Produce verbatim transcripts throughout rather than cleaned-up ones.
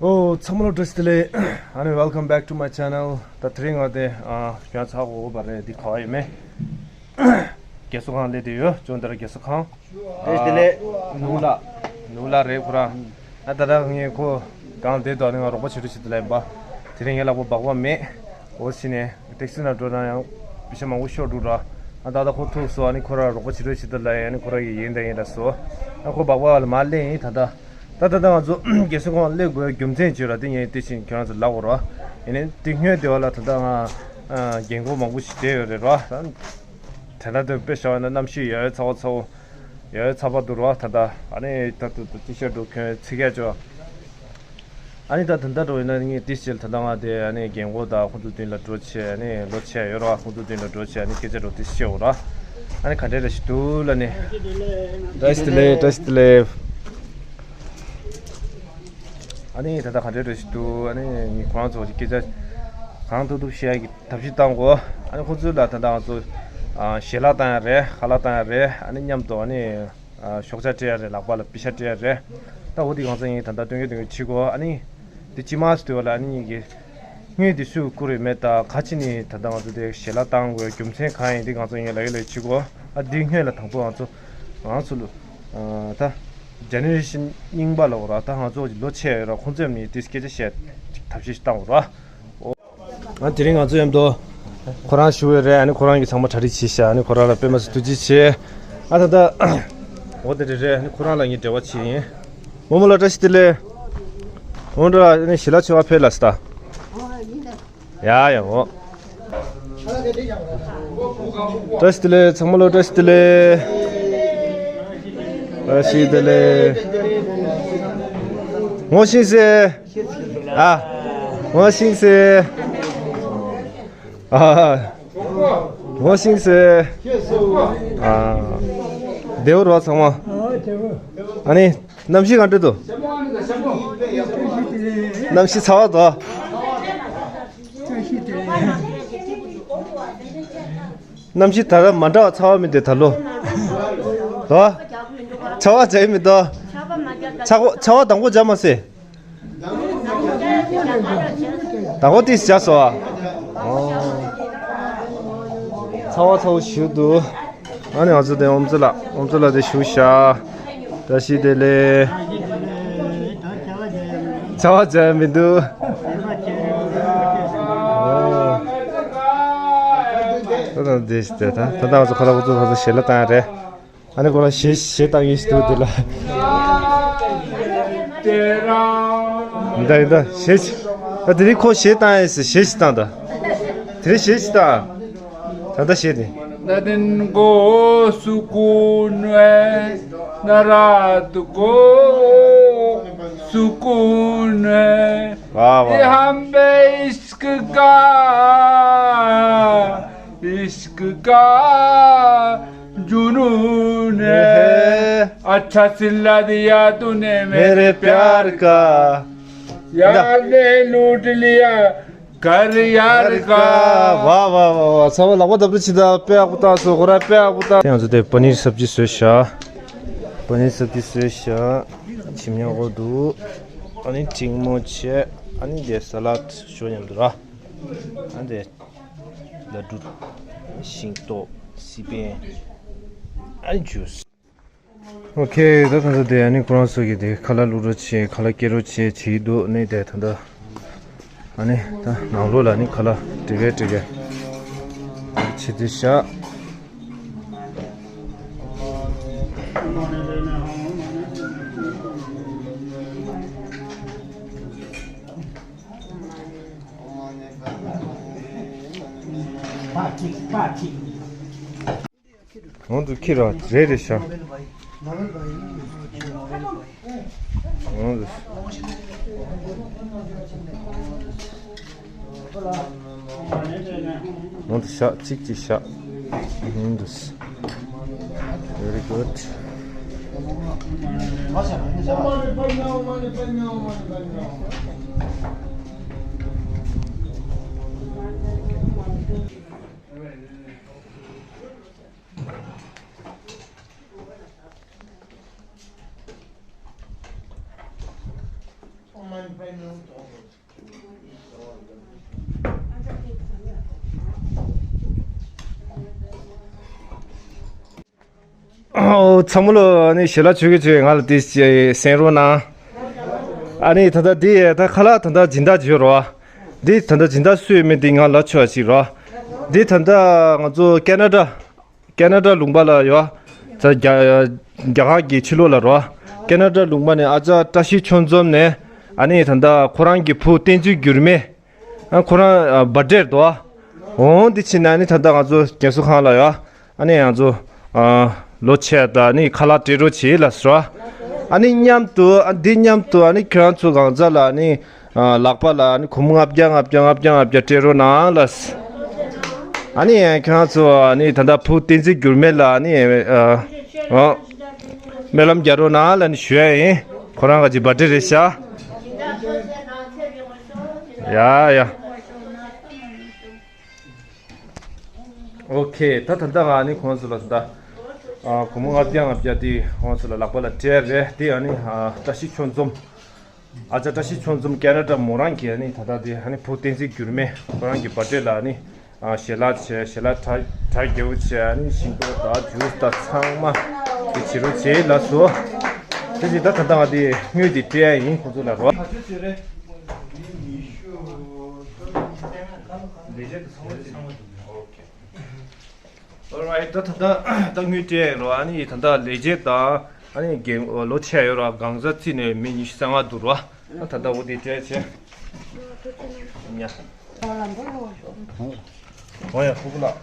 ཨོ། ཚང་མ་ལ་བཀྲ་ཤིས་བདེ་ལེགས། ཨ་ནི། Welcome back to my channel. ད་དེ་རིང་ང་དེ་ཨ་ཁྱོད་ཚོ་ཧ་གོ་གི་རེད། འདི་ག་པར་ཡིན་མིན། རྒས་གསོ་ཁང་སླེབས་བསྡད་ཡོད། ཅོ་འདི་ར་རྒས་གསོ་ཁང་། བཀྲ་ཤིས་བདེ་ལེགས། ནུ་ལགས། ནུ་ལགས་རེད་ཁོ་རང་། ཨ་ད་ལྟ་ངས་ཁོ་སྒང་བསྡད་དུས་ཨ་ནི་ང་རོགས་པ་བྱེད་རོགས་བྱེད་དུ་ལབ་ཡིན་པ། དེ་རིང་ངའི་ལག་པ་སྦག་སྦག་མེད། འོ་ཕྱིན་ནས་ཊེག་སི་ནང་འགྲོ་ན་ཡང་པེ་ས་མང་པོ་ཤོར་འགྲོ་ར། ཨ་ད་ལྟ་ཁོ་ཐུག་སོང་། ཨ་ནི་ཁོ་རང་རོགས་པ་བྱེད་རོགས་བྱེད་དུ་ལབ་ཡིན། ཨ་ནི་ཁོ་རང་གིས་ཡིན་ད་ཡིན་ད་ཟེར། ཨ་ཁོ་སྦག་སྦག་ལ་མར་སླེབས་ཡིན་ད་ལྟ། ད་ད་ལྟ་ང་ཚོ་རྒས་གསོ་ཁང་སླེབས་དགོས་རྒྱུ་མཚན་ཅིག་ཡོད་ར། དེ་ངས་དེ་བཞིན་ཁྱོད་རང་ཚོ་ལབ་དགོས་ར། ཡིན་ནའི་དེ་སྔོན་དེ་བ་ལ་ད་ལྟ་ང་རྒན་གོག་མང་པོ་ཞིག་བསྡད་ཡོད་རེད་ར། དེ་ལ་དེ་དཔེ་བཞག་ན་གནམ་གཤིས་ཡ་ཡ་ཚ་བ་ཚ་བོ། ཡ་ཡ་ཚ་བ་འདུག་ར་ད་ལྟ། ཨ་ནི་ད་ད་ད་ཊི་ཤར་འདྲ་གྱོན་ཚིག་ཡ་ཅོ། ཨ་ནི་ད་ད་ལྟ་འགྲོ་ཡིན་ན་ངས་དེ་བྱས་ད་ལྟ་ང་དེ་ཨ་ནི་རྒན་གོག་དང་ཁོང་ཚོ་མདུན་ལ་འགྲོ་བྱས། ཨ་ནི་ལོ་ཆེ་ཡོད་ར། ཁོང་ཚོ་མདུན་ལ་འགྲོ་བྱས། ཨ་ནི་སྐད་ཆ་འདྲ་དེ་བཤད་འོ་ར། ཨ་ནི་ག་འདྲས་ར་ཞིག་འདུག་ལབ་ནས། བཀྲ་ཤིས་བདེ་ལེགས། བཀྲ་ཤིས་བདེ་ལེགས། ཨ་ནི་ད་ལྟ་ག་འདྲས་ར་ཞིག་འདུག་ཨ་ནི་ངས་ཁོ་རང་ཚོ་སྐད་ཆ་གང་ཐུབ་ཐུབ་བཤད་ཡ་གི་ཐབས་ཤེས་བཏང་གོ། ཨ་ནི་ཁོ་ཚོ་ལ་ད་ལྟ་ང་ཚོ་ཨ་ཞལ་ལག་བཏང་ཡ་རེད། ཁ་ལག་བཏང་ཡ་རེད། ཨ་ནི་མཉམ་དུ་ཨ་ནི་ཨ་ཤོག་བྱ་སྤྲད་ཡ་རེད། ལག་པ་ལ་པེ་ས་སྤྲད་ཡ་རེད། ད་འོ་དེ་གང་ཚ་ཡིན་ད་ལྟ་སྟོན་གྱི་སྟོན་གྱི་བྱེད་གོ། ཨ་ནི་དེ་ཕྱི་མ་སུ་དེ་བ་ལ་ཨ་ནི་ངེད་ཀྱི་དངུལ་དེ་སུས་བསྐུར་ཡོད་མེད། ད་ག་ཅི་ནས་ད་ལྟ་ང་ཚོ་དེ་ཞལ་ལག་བཏང་དགོས་རྒྱུ་མཚན་གང་ཡིན་དེ་གང་ཚ་ཡིན་ལབ་ཡ་ལབ་བྱེད་གོ། ཨ་དེ་སྔོན་ལ་དང་པོ་ང་ཚོ་ང་ཚོ་ལོ་ཨ་ད་ཇེ་ནེ་རེ་ཤན་རྙིང་པ་ལ་འོ་ར། ད་ང་ཚོ་ལོ་ཆེ་ཡོད་ར། ཁོང་ཚོས་ནི་དེ་སྐད་ཆ་བཤད་ཐབས་ཤེས་ཤིག་བཏང་འོ་ར། ཨ་དེ་རིང་ང་ཚོ་མཉམ་དུ་ཁོ་རང་བཞུགས་ཡོད་རེད། ཨ་ནི་ཁོ་རང་གིས་ཚང་མ་གྲ་སྒྲིག་བྱས་ཤག་ཨ་ནི་ཁོ་རང་ལ་དཔེ་མ་སྲིད་ཐུགས་རྗེ་ཆེ། ཨ་ད་ལྟ་འོ་དེ་འདྲ་རེད། ཨ་ནི་ཁོ་རང་ལ་ངས་འབྲེལ་བ་བྱས་ཡིན། རྨོ་མོ་ལགས་བཀྲ་ཤིས་བདེ་ལེགས། འོ་འདྲ་ཨ་ནི་ཞལ་ལག་མཆོད་པ་ཕེབས་ལ་སྟ། ཡ་ཡ་འོ། བཀྲ་ཤིས་བདེ་ལེགས། ཚང་མ་ལ་བཀྲ་ཤིས་བདེ་ལེགས། བཀྲ་ཤིས་བདེ་ལེགས། ངོ་ཤེས་སེ། ཨ། ངོ་ཤེས་སེ། ཨ། ངོ་ཤེས་སེ། ཨ། བདེ་པོ་རེད་པ་ཚང་མ། ཨ་ནི་གནམ་གཤིས་ག་འདྲ་འདུག་གནམ་གཤིས་ཚ་བ་འདུག་གནམ་གཤིས་ད་ར་མ་འདྲ་བ་ཚ་བ་མི་འདུག་ད་ལོ། ད། ཆར་པ་རྒྱག་མི་འདུག་ཆར་པ་དང་པོ་རྒྱག་མ་སྲིད། དང་པོ་ཏིས་བྱས་སོ། ཨོ། ཚ་བ་ཚ་བོ་ཞིག་འདུག་ཨ་ནི་ང་ཚོ་དེ་ཨོམ་ཙི་ལགས། ཨོམ་ཙི་ལགས་དེ་བཞུགས་ཤག་བཀྲ་ཤིས་བདེ་ལེགས། ཚ་བ་རྒྱག་མི་འདུག་ཨོ། ད་ད་དེ་ཞིག་དེ་ད་ད་ད་ང་ཚོ་ཁ་ལག་ཁོ་ཚོ་ཁ་ཚོ་ཞལ་ལག་བཏང་ཡ་རེད། ཨ་ནི་ཁོ་ལ་གཞས་གཞས་བཏང་གི་ཞིག་འདུག་དེ་ལ། ཡིན་ད་ཡིན་ད་གཞས་ཅིག་ད་དེ་རིང་ཁོ་གཞས་བཏང་ཡ་ཟེར་གཞས་ཅིག་བཏང་ད། དེ་རིང་གཞས་ཅིག་བཏང་། ད་ད་གཞས་དེ། ནན་གོ་སུ་ཀུན་ནན་ན་ར་ཏུ་གོ་སུ་ཀུན་ནན། ཝ་ཝ། ཡེ་ཧམ་བེ་ཨིཤཀ་ཀ་ཨིཤཀ་ཀ། जुनून है। अच्छा सिला दिया तूने मेरे प्यार का। यार ने लूट लिया घर यार का। ཝ་ཝ་ཝ་ཝ། ཚང་མ་ལག་པ་བརྡབ་བརྡབ་བྱེད་ད། དཔེ་ཡག་པོ་བཏང་སོང་། ཁོ་རང་དཔེ་ཡག་པོ་བཏང་། དེ་ང་ཚོ་དེ་པ་ནིར་སབ་ཇི་བཟོས་ཤག་པ་ནིར་སབ་ཇི་བཟོས་ཤག་ཆིམ་ཉག་གོ་འདུག་ཨ་ནི་ཅིང་མོ་བྱས། ཨ་ནི་དེ་ས་ལད་ཞོ་མཉམ་དུ་ར། ཨ་ནི་དེ། ལ་ཌུ། ཤིང་ཏོག་སི་པན། ཨ་ནི་ཇུས། ཨོ་ཁེ། ད་ད་ད་དེ་ཨ་ནི་ཁོ་རང་ཚོ་གིས་དེ་ཁ་ལག་བླུག་རོགས་བྱེད། ཁ་ལག་སྐྱེལ་རོགས་བྱེད་བྱེད་ཀྱི་འདུག་ནི་དེ་ད་ད་ཨ་ནི་ད་ནང་ལོགས་ལ་ནི་ཁ་ལག་སྒྲིག་གེ་སྒྲིག་གེ་བྱེད་དུ་བཞག་འོང་དུ་ཁྱི་ར་རེ་རེ་ཤ། འོང་དུ། འོང་དུ་ཤ་གཅིག་གཅིག་ཤ། འོང་དུ། Very good. ཨོ། ཚང་མ་ལོ་ཨ་ནི་ཞལ་ལག་མཆོད་ཀྱི་བྱོས། ང་ལ་དེ་གསན་རོགས་གནང་། ཨ་ནི་ད་ལྟ་འདི་ད་ཁ་ལག་ད་ལྟ་སྦྱིན་བདག་བྱོས་རོགས། འདི་ད་ལྟ་སྦྱིན་བདག་སུ་ཡོད་མེད་འདི་ང་ལ་ཆོག་ཅིག་རོགས། འདི་ད་ལྟ་ང་ཚོ་ཀེ་ན་ཌ། ཀེ་ན་ཌ་ལུང་པ་ལ་ཡོད། ད་རྒྱ་རྒྱ་གར་གྱི་ཕྱི་ལོགས་ལ་རོགས། ཀེ་ན་ཌ་ལུང་པ་ནས་ཨ་ཅག་བཀྲ་ཤིས་ཆོས་འཛོམས་ནས། ཨ་ནི་ད་ལྟ་ཁོ་རང་གི་བུ་བསྟན་འཛིན་འགྱུར་མེད། ཨ་ཁོ་རང་ཨ་བར་ཌེ་རེད་དོ། འོང་འདི་ཕྱིན་ན་ཨ་ནི་ད་ལྟ་ང་ཚོ་རྒན་གསོ་ཁང་ལ་ཡོད། ཨ་ནི་ང་ཚོ་ཨ་ལོ་ཆེ་དང་ཨ་ནི་ཁ་ལག་སྤྲད་རོགས་བྱེད་ལ་ཟེར་བ། ཨ་ནི་མཉམ་དུ་ཨ་འདི་མཉམ་དུ་ཨ་ནི་ཁྱོད་རང་ཚོ་གང་ཟག་ལ་ཨ་ནི་ཨ་ལག་པ་ལ་ཨ་ནི་སྒོར་མོ་ལྔ་བརྒྱ་ལྔ་བརྒྱ་ལྔ་བརྒྱ་ལྔ་བརྒྱ་སྤྲད་རོགས་གནང་ལ་ཟེར། ཨ་ནི་ཁྱོད་རང་ཚོ་ཨ་ནི་ད་ལྟ་བུ་བསྟན་འཛིན་འགྱུར་མེད་ལ་ཨ་ནི་ཨ་ཨ་སྨོན་ལམ་རྒྱག་རོགས་གནང་ལ་ནི་ཞུ་ཡ་ཡིན། ཁོ་རང་ག་ཅིག་བར་ཌེ་རེད་ཤག་ཡ་ཡ། ཨོ་ཁེ། ད་ད་ལྟ་ང་ནི་ཁོང་ཚོ་ལ་ད་ལྟ་ཨ་སྒོར་མོ་ལྔ་བརྒྱ་ལྔ་བརྒྱ་དེ་ཁོང་ཚོ་ལ་ལག་པ་ལ་སྤྲད་རེད། དེ་ཨ་ནི་ཨ་བཀྲ་ཤིས་ཆོས་འཛོམས། ཨ་ཅག་བཀྲ་ཤིས་ཆོས་འཛོམས་ཀེ་ན་ཌ་མོ་རང་གི་ཨ་ནི་ད་ལྟ་དེ་ཨ་ནི་བུ་བསྟན་འཛིན་འགྱུར་མེད་ཁོ་རང་གི་བར་ཌེ་ལ་ཨ་ནི་ཨ་ཞལ་ལག་བྱས། ཞལ་ལག་གྲ་གྲ་རྒྱས་པོ་བྱས། ཨ་ནི་ཤིང་ཏོག་དང་ཇུས་དང་ཚང་མ་དེ་བྱེད་རོགས་བྱེད་ལ་སོ། དེ་བཞིན་ད་ད་ལྟ་ང་དེ་དངུལ་དེ་སྤྲད་ཡ་ཡིན་ཁོང་ཚོ་ལ་རོགས། Alright. ད་ད་ད་ད་དངུལ་སྤྲད་རོགས། ཨ་ནི་ད་ད་ལས་བྱེད་དང་ཨ་ནི་རྒན་ལོ་ཆེ་ཡོད་རོགས། གང་ཟག་རྩིས་ནས་མི་ཉི་ཤུ་རྩ་ལྔ་འདུག་རོགས། ད་ད་འོ་དེ་སྤྲད་བྱས། ཉ། འོ་ཡ་ཕུ་བོ་ལགས།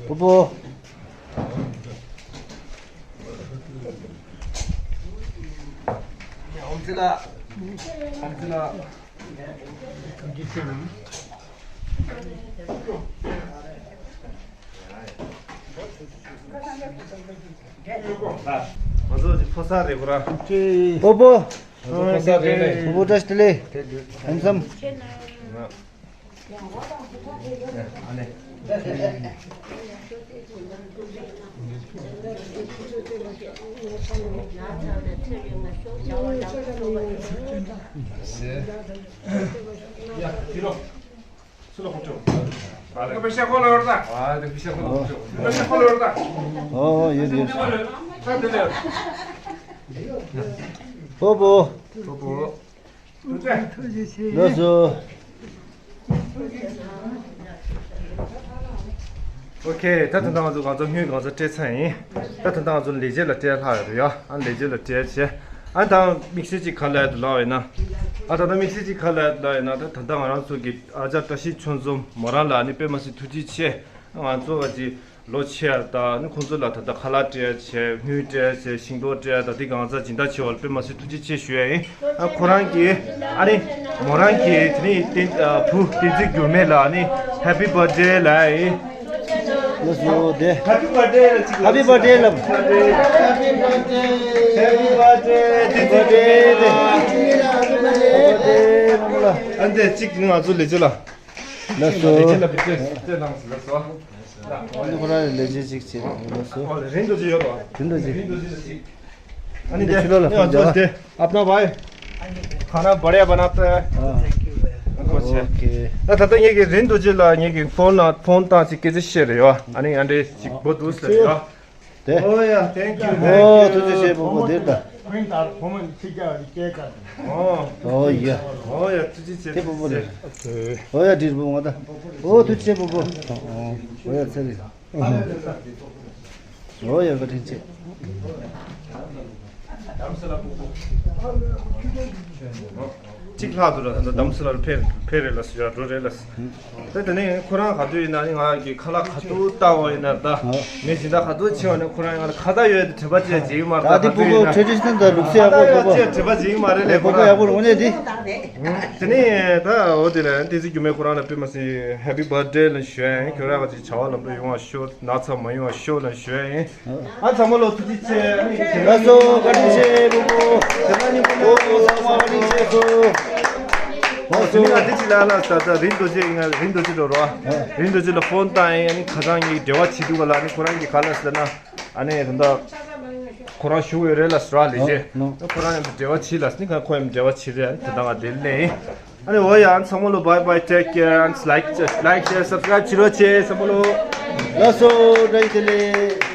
ཕུ་བོ། ཨོམ་ཙི་ལ། ཨོམ་ཙི་ལ། ང་ཚོ་ཕོ་གསར་རེད་ཁོ་རང་། ཕུ་བོ། ཕོ་གསར་རེད་ལེ། ཕུ་བོ་བཀྲ་ཤིས་བདེ་ལེགས། ཧན་སམ། ཨོ་ཡོད་ཡོད། ཕུ་བོ། ལགས་སོ། ཨོ་ཁེ། ད་ད་ལྟ་ང་ཚོ་གང་ཚ་དངུལ་གང་ཚ་སྤྲད་ཚར་ཡིན། ད་ད་ལྟ་ང་ཚོ་ལས་བྱེད་ལ་སྤྲད་ལྷག་ཡོད་རེད་ཡ། ཨ་ལས་བྱེད་ལ་སྤྲད་བྱས། ཨ་ད་དམིགས་བསལ་ཅིག་ག་ལ་ཡོད་ལབ་ཡིན་ན། ཨ་ད་ལྟ་དམིགས་བསལ་ཅིག་ག་ལ་ཡོད་ལབ་ཡིན་ན། ད་ད་ལྟ་ང་རང་ཚོ་གི་ཨ་ཅག་བཀྲ་ཤིས་ཆོས་འཛོམས་མོ་རང་ལ་ནི་དཔེ་མ་སྲིད་ཐུགས་རྗེ་ཆེ། ང་ཚོ་ག་ཅིག་ལོ་ཆེ་ཡ་དང་ནི་ཁོང་ཚོ་ལ་ད་ལྟ་ཁ་ལག་སྤྲད་བྱས། དངུལ་སྤྲད་བྱས། ཤིང་ཏོག་སྤྲད་ད་འདི་གང་ཚ་སྦྱིན་བདག་བྱེད་པ་ལ་དཔེ་མ་སྲིད་ཐུགས་རྗེ་ཆེ་ཞུ་ཡ་ཡིན། ཨ་ཁོ་རང་གིས་ཨ་ནི་མོ་རང་གིས་དེ་ནི་བསྟན་ཨ་བུ་བསྟན་འཛིན་འགྱུར་མེད་ལ་ཨ་ནི་ཧེ་པི་བར་ཌེ་ལབ་ཡ་ཡིན། ལགས་སོ་དེ། ཧེ་པི་བར་ཌེ་ལ་ཅིག་ལབ། ཧེ་པི་བར་ཌེ་ལབ། ཧེ་པི་བར་ཌེ། ཧེ་པི་བར་ཌེ། བསྟན་འཛིན་འགྱུར་མེད་ལ་ཧེ་པི་བར་ཌེ། ཨ་འདི་ཅིག་ང་ཚོ་ལས་བྱེད་ལ། ལགས་སོ། ལས་བྱེད་ལ་བི་ཅེ་སྤྲད་གནང་ཟེར་ལགས་སོ། ཨ་ནི་ཁོ་རང་ལས་བྱེད་ཅིག་བྱེད་ལགས་སོ། ཨོ་རིན་རྡོ་རྗེ་ཡོད་རོ། རིན་རྡོ་རྗེ། རིན་རྡོ་རྗེ་ལ་ཅིག་ཨ་ནི་འདི་ཕྱི་ལོགས་ལ་ཕུད་ང་ཚོ་འདི་ཨབ་ན་བྷའི་ཁ་ན་བ་རེ་བ་ན་ཏེ། ཨ་ཁོ་ཆེ། ཨོ་ཁེ། ད་ད་ལྟ་ངེད་ཀྱི་རིན་རྡོ་རྗེ་ལ་ངེད་ཀྱི་ཕོན་ལ་ཕོན་བཏང་ཅིག་སྐད་ཆ་བཤད་རེད་ཡོ། ཨ་ནི་ཨ་འདྲེ་ཅིག་བོ་འདུག་ཟེར་ཡོ། དེ། ཨོ་ཡ། Thank you། ཨོ་ཐུགས་རྗེ་ཆེ་བུ་མོ་འདིར་ད། ཨོ་ཡ། ཨོ་ཡ་ཐུགས་རྗེ་ཆེ། དེ་བུ་མོ་རེད། ཨོ་ཡ་འདིར་བུ་མོ་ད། ཨོ་ཐུགས་རྗེ་ཆེ་བུ་མོ། ཨོ་ཡ་ཚེ་རིང་། ཨོ་ཡ་བཀའ་དྲིན་ཆེ། གཅིག་ལྷག་ཏུ་ར་ད་ལྟ་དམ་སུ་ལ་ཕེ་ཕེ་རེད་ལ་སུ་ཡ་འགྲོ་རེད་ལ། ད་དེ་ནས་ཁོ་རང་ག་དུས་ཡིན་ན་ནི་ང་གི་ཁ་ལག་ག་དུས་བཏང་བ་ཡིན་ན་ད་ངས་སྦྱིན་བདག་ག་དུས་ཕྱིན་པ་ནི་ཁོ་རང་ང་ལ་ཁ་བརྡ་ཡོད་དེ་དྲི་བ་བྱས་བྱེད་ཀྱི་མ་རེད། ད་ད་དེ་ག་དུས་ཡིན་ན་ཁ་བརྡ་ཡོད་ཅེས་དྲི་བ་བྱེད་ཀྱི་མ་རེད་ལས་ཁོ་རང་། ཡག་པོ་རུང་ནས་དེ། དེ་ནས་ད་འོ་དེ་ལ་བསྟན་འཛིན་འགྱུར་མེད་ཁོ་རང་ལ་དཔེ་མ་སྲིད་Happy Birthday ལ་ཞུ་ཡ་ཡིན། ཁྱོད་རང་ག་ཚོད་བྱ་བ་ལམ་འགྲོ་ཡོང་བ་ཤོག་ན་ཚ་མ་ཡོང་བ་ཤོག་ལ་ཞུ་ཡ་ཡིན། ཨ་ཚང་མ་ལོ་ཐུགས་རྗེ་ཆེ། ལགས་སོ་བཀའ་དྲིན་ཆེ་བུ་མོ། དེ་ན་ནི་བུ་མོ་ཚང་མ་བཀའ་དྲིན་ཆེ་སོ། ཨོ་དེ་ནི་ང་དེ་ཅི་ལ་ལ་ས་ད་རིན་རྡོ་རྗེ་ང་རིན་རྡོ་རྗེ་འགྲོ་རོགས། རིན་རྡོ་རྗེ་ལ་ཕོན་བཏང་ཡིན། ཨ་ནི་ཁ་སང་ངའི་འབྲེལ་བ་བྱེད་དུས་ག་ལ་ཨ་ནི་ཁོ་རང་གི་ག་ལ་ཟེར་ན། ཨ་ནི་ད་ལྟ་ཁོ་རང་བཞུགས་ཡོད་རེད་ལ་ཟེར་བ་ལས་བྱེད། ཁོ་རང་ཡང་འབྲེལ་བ་བྱེད་ལ་ཟེར་ནི་ཁོ་ཡང་འབྲེལ་བ་བྱེད་རེད། ཨ་ནི་དེ་དང་ང་དེ་ལས་ཡིན། ཨ་ནི་འོ་ཡ། ཨ་ནི་ཚང་མ་ལོ་bye bye, take care, and like, like, share, subscribe བྱེད་རོགས་བྱེད། ཚང་མ་ལོ་ལགས་སོ། བཀྲ་ཤིས་བདེ་ལེགས།